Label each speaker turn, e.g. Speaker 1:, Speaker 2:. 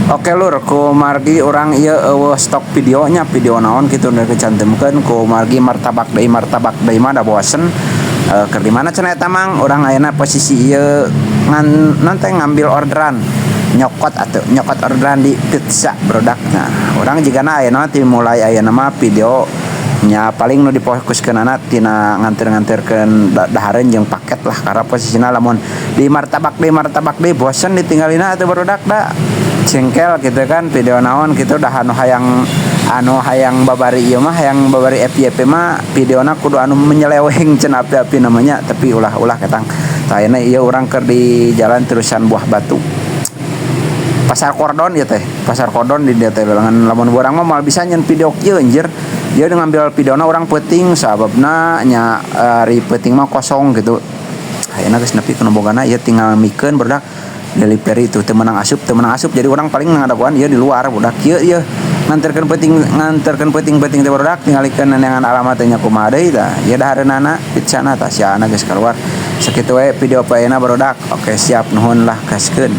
Speaker 1: Oke lur, ku margi urang ieu euweuh stok videonya, video naon kitu nu dicantumkeun ku margi martabak deui mah da bosen. Keur di mana cenah eta mang? Urang ayeuna posisi ieu ngan naon teh ngambil orderan, nyokot atuh, nyokot orderan di pizza barudak. Nah, urang jigana ayeuna ti mulai ayeuna mah video nya paling nu difokuskeunana tina nganter-nganterkeun dahareun jeung paket lah, karena posisina lamun di martabak deui bosen ditinggalina atuh barudak, da cengkel gitu kan. Video naon gitu dah anu hayang babari ieu mah, hayang babari FYP mah videona kudu anu menyeleweng cenah api-api namanya, tapi ulah-ulah ketang. Tah, ayeuna ieu urang keur di jalan Terusan Buah Batu, Pasar Kordon ieu teh, Pasar Kordon di dieu teh. Lamun lamun urang mah moal bisa nyeun video kieu anjir. Dia ngambil videona urang peuting, sababna nya ari peuting mah kosong gitu. Ayeuna geus nepi ka nu bogana ieu, tinggal mikeun barudak delivery itu teu meunang asup, teu meunang asup. Jadi urang paling ngadagoan ieu di luar budak kieu, ieu nganterkeun peuting, nganterkeun peuting-peuting teh barudak, tingalikeun neangan alamat teh nya kumaha deui. Tah, ieu dahareunana pizzana. Tah, siana geus kaluar. Sakitu we video ayeuna barudak. Oke, siap, nuhun lah, gaskeun.